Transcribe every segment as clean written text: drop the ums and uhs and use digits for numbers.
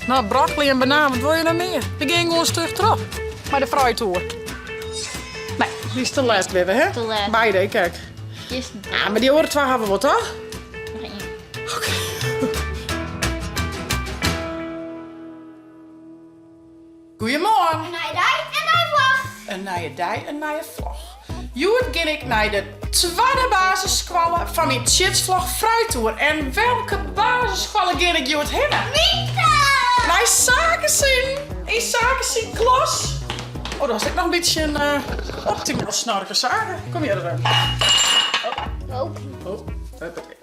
No, broccoli en banaan, wat wol je noch mear? We gean gewoan stug troch mei de fruittoer. Nee, dy is te let, Wibbe, hè? Te let. Beide, kijk. Ah, mar dy oare twa hawwe we wol, toch? Noch ien. Oké. Goeiemoarn. In nije dei, in nije vlog. In nije dei, in nije vlog. Hjoed gean ik nei de twadde basisskoalle fan myn Tsjitsvlog Fruittoer. En welke basisskoalle gean ik hjoed hinne? Mika! Nei Sake syn! Yn Sake syn klas. Oh, do hast ek noch in bytsje in uh, optimal snorke, Sake. Kom hjir even. Oh. Oh, huppatee.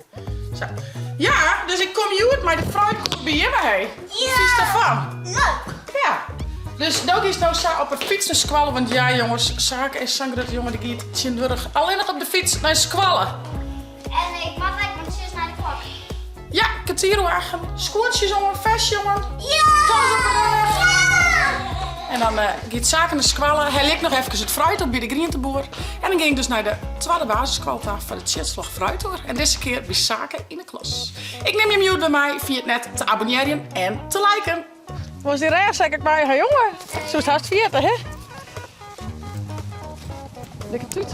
Sa. Ja, dus ik kom hjoed mei de fruitkoer by jimme, hé. Ja! Hoe fynst derfan? Leuk! Ja. Dus no giest no sa op 'e fyts nei skoalle, want ja jonges, Sake is sa'n grutte jonge, dy giet tsjintwurdich allinnich op de fyts nei skoalle. En ik moat ek, want se is nei de klok. Ja, kertier oer achten. Skuontsjes oan, festje oan. Ja! Tas op de rêch. Ja! En dan eh, giet Sake nei skoalle, helje ik noch efkes it fruit op by de grienteboer. En dan gean ik dus nei de twadde basisskoalle ta foar de Tsjitsvlog Fruittoer. En dizze kear by Sake yn 'e klas. Ik nim jim hjoed by my, ferjit net te abonnearjen en te liken. Wolst dyn rêchsek ek mei ha, jonge? Soest hast ferjitte, hè? Lekker tút.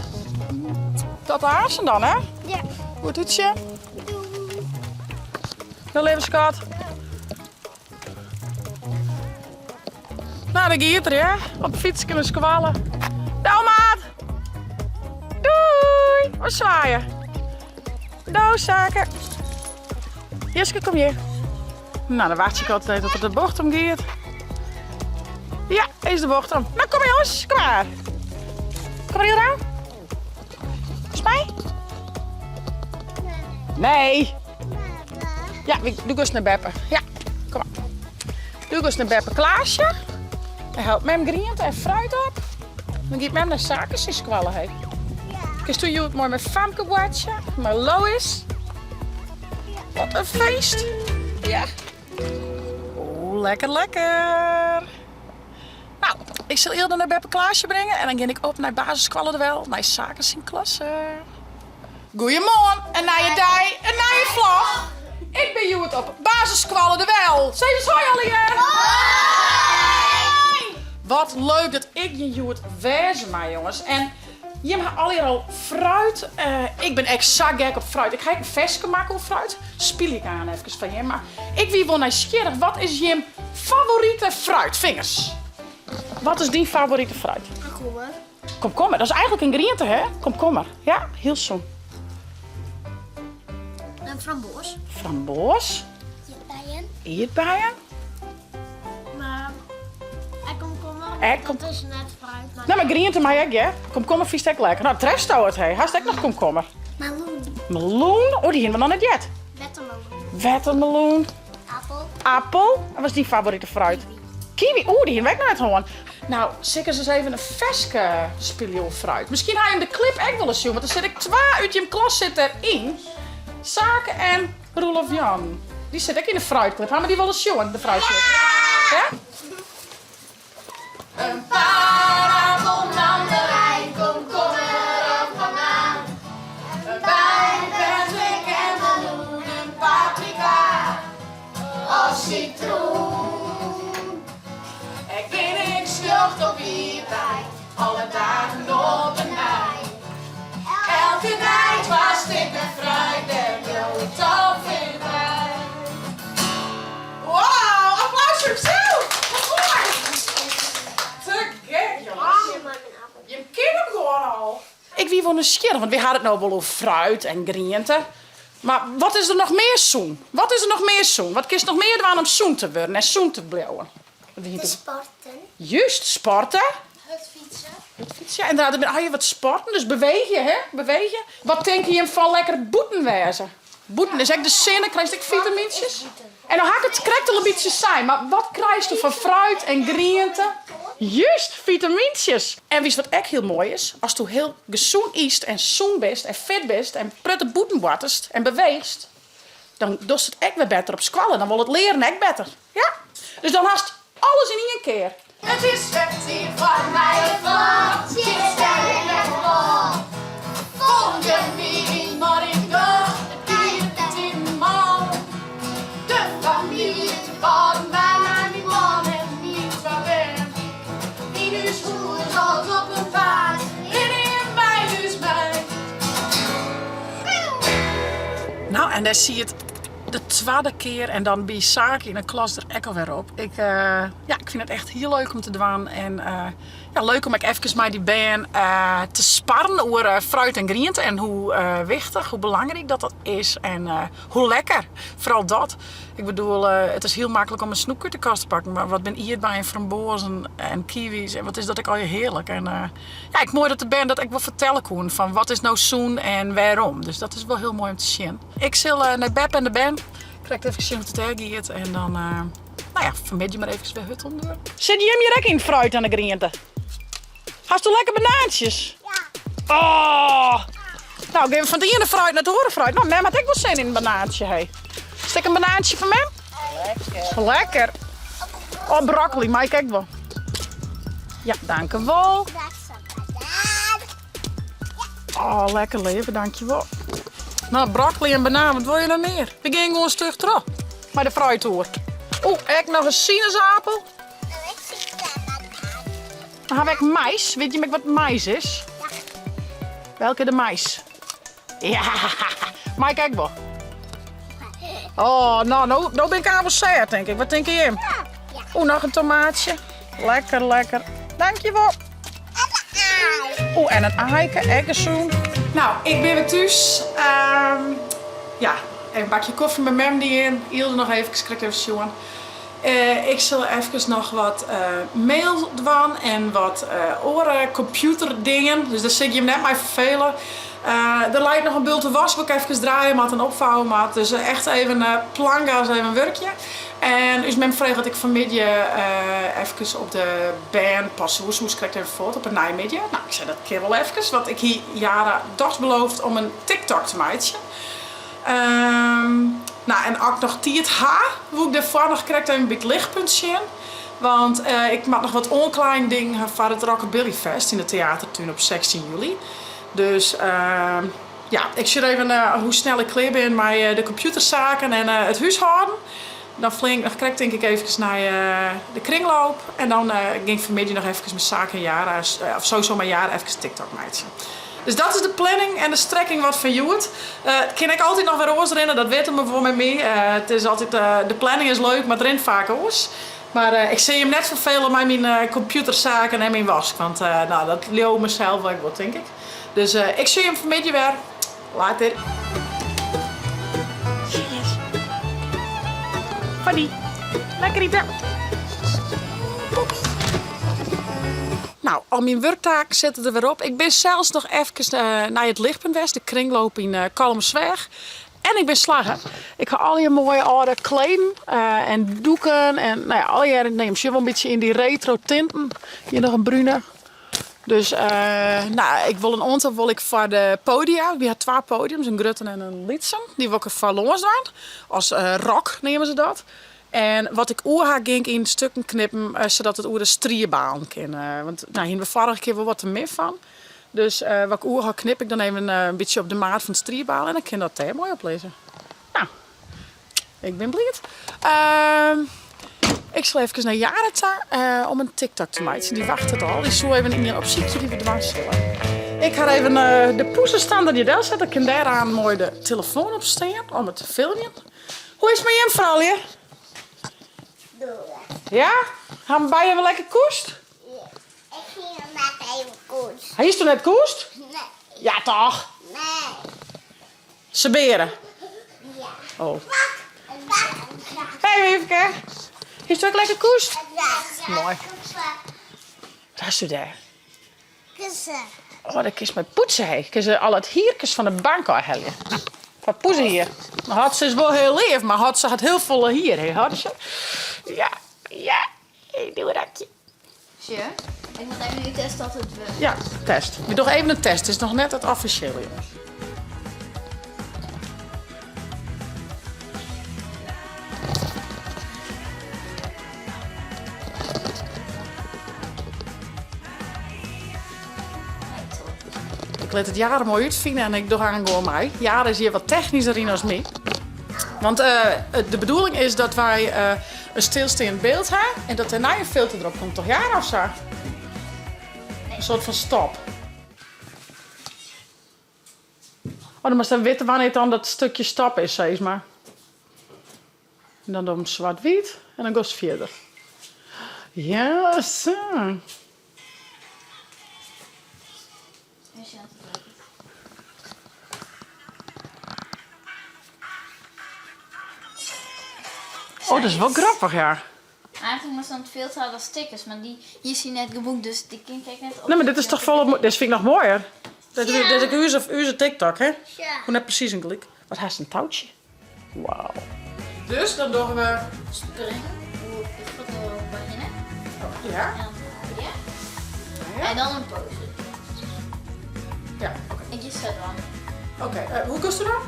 Tot aansen dan, hè? Ja. Goed útsjen. Doei. No, leave skat. Nou, dêr giet er, ja. Op de fytske nei skoalle. Doei, maat. Doei. We swaaien. Doei, Sake. Jiske, kom hjir. Nou, dan wachtsje ik altyd tot er de bocht om giet. Ja, is de bocht om. Nou, kom maar jongens, kom maar. Kom maar hier aan. Is mij? Nee. Ja, doe eens nei beppe. Ja, kom maar. Doe eens nei beppe Klaasje. Dan helpt mem griente en fruit op. Dan giet mem nei Sake syn skoalle, hé. Kinst do hjoed moai mei Famke boartsje, mei Lois. Wat in feest. Ja. Oeh, lekker, lekker. Nou, ik sil Ilde nei beppe Klaasje bringe en dan gean ik op nei basisskoalle De Wel, nei Sake syn klasse. Goeiemoarn, in nije dei, in nije vlog. Ik bin hjoed op basisskoalle De Wel. Sis ris hoi allegear. Hoi! Wat leuk dat ik hjir hjoed wêze mei, jonges. En jim ha allegear al fruit. Ik bin ek sa gek op fruit. Ik ha ek in ferske makke oer fruit. Spylje ik aan efkes foar jim. Mar ik wie wol nijsgjirrich. Wat is jim favorite fruit? Fingers. Wat is dyn favorite fruit? Komkommer. Komkommer, dat is eigentlik in griente, hè? Komkommer, ja, hiel sûn. En framboas. Framboas. Ierdbeien. Ierdbeien. Mar ek komkommer, Ek dat is net fruit. Mar No, mar griente mei ek, hear. Komkommer fynst ek lekker. No, trefsto it, hé. Hast ek noch komkommer? Meloen. Meloen? Oh, dy hiene we noch net heard. Wettermeloen. Wettermeloen. Appel. Appel. En wat is dyn favorite fruit? Kiwi. Oeh, dy hiene we ek noch net hân. No, sil ik ris even in ferske spylje oer fruit. Miskien ha jim de klip ek wolris sjoen, want der sit ek twa út jim klas sit deryn. Sake en Roelof Jan. Dy sit ek yn de fruitklip. Ha jim dy wolris sjoen, de fruitklip? Ja? In paardappel, mandarijn, komkommer of banaan. In bui, perzik en meloen, in paprika of sitroen. Ek bin ik sljocht op ierdbei, alle dagen op 'e nij. Elke dei twa stikken fruit, dêr bliuw ik topfit by. Wow, applaus foar josels! Wat moai! Te gek, jonges. Jim kinne him gewoan al. Ik wie wol nijsgjirrich, want wy ha it no wol oer fruit en griente. Mar wat is der noch mear sûn? Wat is der noch mear sûn? Wat kinst noch mear dwaan om sûn te wurden en sûn te bliuwen? Te sporten. Juist, sporte. Hurdfytse. Hurdfytse, ja. Ynderdaad, der binne allegear wat sporten, dus beweegje, hè? Beweegje. Wat tinke jim fan lekker bûten wêze? Bûten is ek de sinne, krijst ek fitamyntsjes. En no ha ik it krekt al in bytsje sein, mar wat krijsto fan fruit en griente? Juist, fitamyntsjes! En witst wat ek hiel moai is? Asto hiel gesûn ytst en sûn bist en fit bist en prutte bûten boartest en beweechst, dan dochst it ek wer better op skoalle, dan wol it learen ek better. Ja, dus dan hast alles yn ien kear. It is wer tiid foar in nije vlog. Tsjin sterk en vol. Folgje my, mar ik doch it hieltyd mal. De famylje te Wâlden. No, en dêr siet de twadde kear en dan by Sake yn 'e klas der ek alwer op. Ik, ja, ik fyn it echt hiel leuk om te dwaan en ja, leuk om ek efkes mei dy bern te sparren oer fruit en griente en hoe wichtich, hoe belangryk dat dat is en hoe lekker. Foaral dat. Ik bedoel, it is hiel maklik om in snoepke út de kast te pakken, mar wat bin ierdbeien, framboazen en kiwis en wat is dat ek allegear hearlik. En ja, ek moai dat de bern dat ek wol fertelle koenen fan wat is no sûn en wêrom. Dus dat is wol hiel moai om te sjen. Ik sil nei Bep en de bern, krekt efkes sjen hoe't it dêr giet en dan, no ja, fanmiddei mar efkes wer hurd oan it wurk. Sit jim hjir ek yn it fruit en de griente? Hasto lekker banaantsjes? Ja. Oh! Nou, gean we fan it iene fruit nei it oare fruit. No, mem hat ek wol sin yn in banaantsje, hé. Is 't ek in banaantsje foar mem? Lekker. Lekker. Oh, broccoli mei ik ek wol. Ja, dankewol. Oh, lekker leave, dankjewol. No, broccoli en banaan, wat wol je noch mear? We gean gewoan stug troch mei de fruittoer. Oeh, ek noch in sinaasappel. Dan ha we ek mais. Wit jim ek wat mais is? Ja. Welke de mais? Ja, mei ik ek wol. Oh, no, no, no bin ik aanst wol sêd, tink ik. Wat tinke jim? Ja. Oeh, noch in tomaatsje. Lekker, lekker. Dankjewol. Oeh, en in aaike, ek gesûn. No, ik bin wer thús. Ja, even in bakje kofje mei mem dien. Ylde noch eefkes, krekt even sjoen. Ik sil efkes noch wat mail dwaan en wat oare kompjûterdingen, dus dêr sil ik jim net mei ferfele. Der leit noch in bulte wask wat ik efkes draaie moat en opfouwe moat, dus echt even plangas even wurkje. En ús mem frege oft ik fanmiddei efkes op de bern passe woe, soe se krekt even fuort op 'e neimiddei. No, ik sei dat kin wol efkes, want ik hie Yara dochs beloofd om in TikTok te meitsjen. No, en as ik noch tiid ha, woe ik dêrfoar noch krekt even by it Lichtpunt sjen. Want ik moat noch wat oanklaaien dingen ha foar it Rockabilly Fest yn de teatertún op 16 july. Dus ja, ik sjoch even hoe snel ik klear bin mei de kompjûtersaken en it húshâlden. Dan flean ik noch krekt tink ik eefkes nei de kringloop. En dan gean ik fanmiddei noch efkes mei Sake en Yara, of sowieso mei Yara efkes TikTok meitsjen. Dus dat is de planning en de strekking wat fan hjoed. It kin ek altyd noch wer oars rinne, dat witte we wol mei my. It is altyd, de planning is leuk, mar it rint faak oars. Mar ik sil jim net ferfele mei myn kompjûtersaken en myn wask, want no, dat leau mysels ek wol, tink ik. Dus ik sjoch jim fanmiddei wer. Later. Yes. Fanny, lekker ite. Nou, al myn wurktaken sitte der wer op. Ik bin sels noch efkes nei it Lichtpunt west, de kringloop yn Kollumersweach. En ik bin slagge. Ik ha allegear moaie âlde kleden en doeken en nou ja, allegear, nee, jim sjogge wol in bytsje yn dy retro tinten. Hjir noch in brune. Dus nou, ik wol in oantal wol ik foar de podia. Wy ha twa podiums, in grutten en in lytsen. Dy wol ik der foar lâns dwaan. As rok neame se dat. En wat ik oer ha gean ik yn stukken knippen, sadat it oer de striebalen kin. Want nou, hiene we foarige kear wol wat te min fan. Dus wat ik oer ha knip ik dan even in bytsje op de maat fan de striebaal en dan kin dat dêr moai op lizze. Nou, ik bin bliid. Ik sil efkes nei Yara ta om in TikTok te meitsjen. Dy wachtet al. Dy soe even ien opsykje dy't we dwaan sille. Ik ha even de poezestander hjir delset. Dan kin dêraan moai de telefoan op stean om it te filmjen. Hoe is it mei jim froulju? Goed. Ja? Ha beide wer lekker koest? Ja. Ik hie noch net even koest. Hiest net koest? Nee. Ja toch? Nee. Sebeare? Ja. Oh. Hey Wiefke. Hiest ek lekker koest? Ja. Moai. Wat hasto dêr? Kussen. Oh, dêr kinst mei poetse, hé. Kinst al it hierkes fan de bank ôfhelje. Foar poezehier. Hotse is wol hiel leaf, mar Hotse hat hiel folle hier, hé Hotse? Ja, ja. Ik doe dat. Sje, ik moat even nu testen dat it wurdt. Ja, test. We dogge even in test. It is noch net it offisjele, jonges. Ik lit it Yara moai útfine en ik doch aanst gewoan mei. Yara is hjir wat technysker yn as my. Want de bedoeling is dat wy in stilsteand byld ha en dat dêrnei in filter derop komt, toch Yara of sa? In soart fan stop. Oh, dan moatst even witte wannear't dan dat stukje stop is, sis mar. En dan dan swart-wyt en dan goest fierder. Ja, sa. Oh, dat is wol grappich, ja. Eigenlijk moest dan het veel te harde stickers, maar die hier zijn net geboekt, dus die kan ik net op. Nee, maar dit is toch volop. Dit vind ik nog mooier. Dit, ja. dit is ook onze TikTok, hè? Ja. Hoe net precies een gelijk. Wat haast een touwtje. Wauw. Dus dan doen we. Springen. Hoe de foto beginnen. Oh, ja. En dan ja. En dan een pose. Ja, oké. Ik je zet dan. Oké, eh, hoe kost het dan?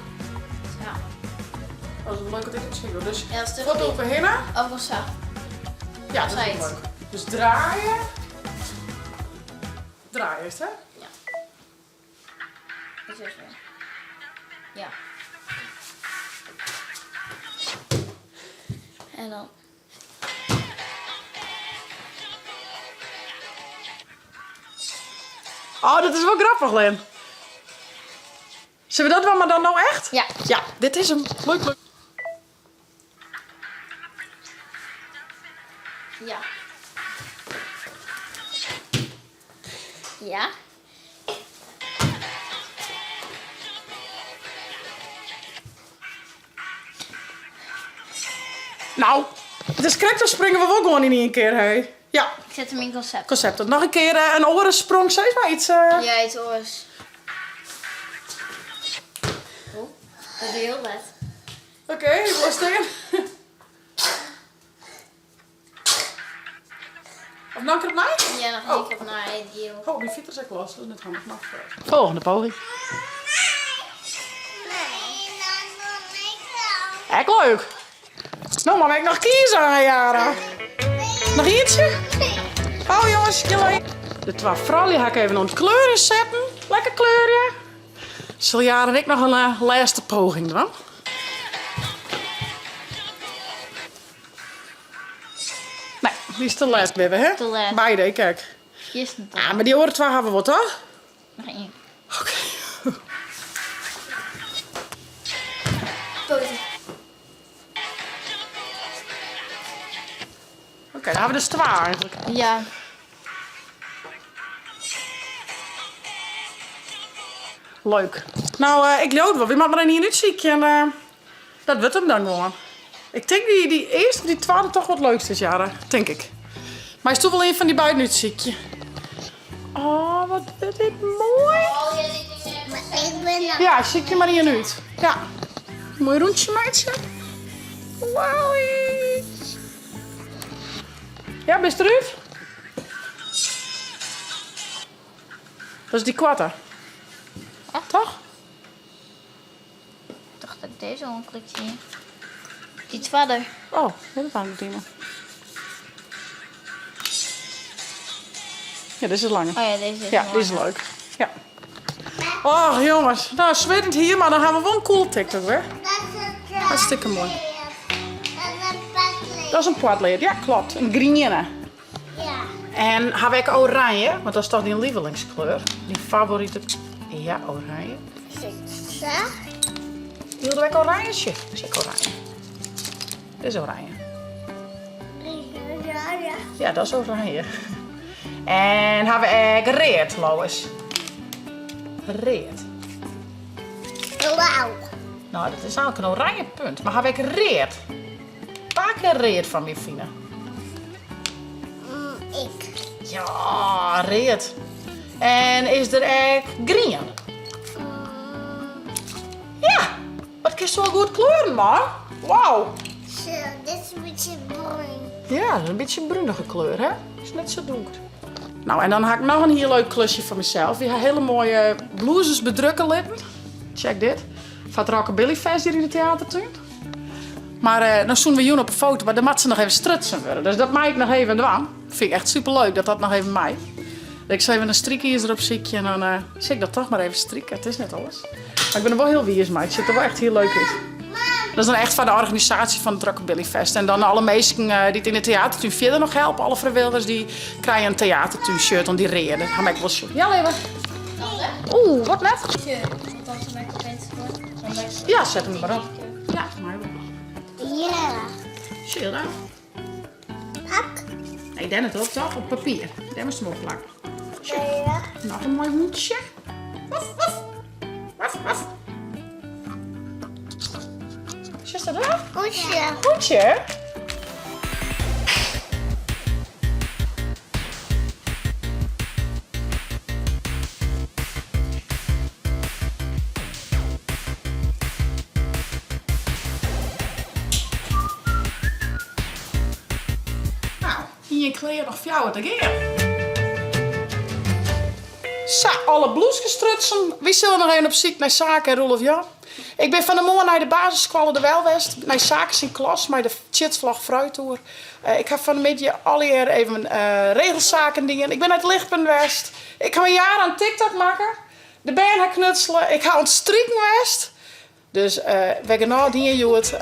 Ja. Dat is leuk dat ik het zie. Dus Ja, dat is te foto beginnen. Of zo. Ja, dat is ook leuk. Dus draaien. Draaien is het, hè? Ja. Dat is zo. Ja. En dan. Oh, dat is wel grappig, Lin. Zullen we dat wel maar dan nou echt? Ja. Ja, dit is hem. Leuk, leuk. Ja. Ja. Nou, het is correct, dan springen we wel gewoon in één keer, hè. Ja. Ik zet hem in concept. Concept. Nog een keer eh, een orensprong, zeg maar iets. Eh. Ja, iets oors. Oh, dat is heel let. Oké, okay, ik was tegen. Of nog een keer op mij? Ja, nog een keer op mij. Oh, die fiets is echt los. Dat is net handig. Maar Volgende poging. Echt leuk. Nou, maar ik nog kiezen, Jara. Nog ietsje? Oh jongens, jullie. De twee vrouwen ga ik even ontkleuren zetten. Lekker kleuren. Zal Jara en ik nog een uh, laatste poging doen? Nee, die is te laat, bibbe, hè? Te laat. Beide, kijk. Ah, maar die oren twee hebben we wat, toch? Nog één. Oké. Oké, dan hebben we dus twee eigenlijk. Ja. Leuk. Nou, uh, ik loop wel. Wie maakt maar een hier uitziekje en uh, dat wordt hem dan gewoon. Ik denk die, die eerste of die tweede toch wat leukste is, Jara. Denk ik. Maar is toch wel een van die buitenuitziekje. Oh, wat is dit mooi. Ik ben nog... Ja, zie je maar hier uit. Ja. Mooi rondje, meidje. Wauw. Ja, bist eruit? Dat is die kwatte. Toch? Ik dacht dat ik deze onklik zie. Die tweede. Oh, dat hangt niet meer. Ja, deze is langer. Oh ja, deze is Ja, deze is leuk. Ja. Oh, jongens. Nou, zwetend hier, maar dan gaan we wel een cool TikTok weer. Hartstikke mooi. Dat is een potleer. Dat is een potleer, ja, klopt. Een griene. Ja. En heb ik oranje, want dat is toch die lievelingskleur? Die favoriete. Ja, oranje. Zo. Wilde ik oranje? Dat is ook oranje. Dit is oranje. Ja, dat is oranje. En hebben we reet, Lois? Reet. Wauw. Nou, dat is eigenlijk een oranje punt. Maar heb ik reet? Paar keer reet van mijn Fine. Mm, ik. Ja, reet. En is er echt green? Ja, wat kun je zo goed kleuren, man. Wauw. Zo, dit is een beetje bruin. Ja, dat is een beetje een bruinige kleur, hè? Is net zo donker. Nou, en dan heb ik nog een heel leuk klusje voor mezelf. Die heeft hele mooie blouses bedrukken lippen. Check dit. Van het Rockabilly Fest hier in de theatertuin. Maar uh, dan zoen we Joen op een foto, maar dan moet ze nog even strutsen worden. Dus dat maak ik nog even dwang. Vind ik echt superleuk dat dat nog even mij. Ik zou even een strikje erop ziekje en dan uh, zit ik dat toch maar even strikken. Het is net alles. Maar ik ben er wel heel wies mee. Het ziet er wel echt heel leuk uit. Dat is dan echt van de organisatie van het Rockabilly Fest. En dan alle mensen eh, die het in de theatertuin verder nog helpen, alle vrijwilligers, die krijgen een theatertuin shirt om die reden. Dat ga ik wel zo. Ja, Leeuwen. Oeh, wat net? Ja, set him mar op. Ja, mei wol. Ja. Sjoch dan. Pak. Nee, dêr net op toch? Op papier. Dêr moatst him op plakke. Sjoch. Noch in moai hûntsje. Woef, woef. Woef, woef. Sjochst dat wel? Hûntsje. Hûntsje? Nou, ien klear, noch fjouwer te gean. Sa, alle bloeskes strutsen. Wy sille noch even op syk nei Sake en Roelof Jan. Ik bin fan 'e moarn nei de basisskoalle De Wel west, nei Sake syn klas mei de Tjitsvlog Fruittoer. Ik ha fan 'e middei allegear even regelsaken dien. Ik bin nei it Lichtpunt west. Ik ha in jaar aan TikTok makke. De bern ha knutsele. Ik ha oan it striken west. Dus wer genôch dien hjoed.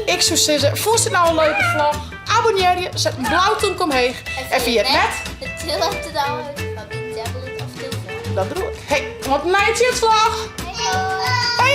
Ik soe sizze, fûnst dit no in leuke vlog? Abonnearje, set in blau tûmke omheech en ferjit net... De til op de download van myn tablet of telefoan. Dat bedoel ik. Hey, oant in nije Tjitsvlog! Hoi.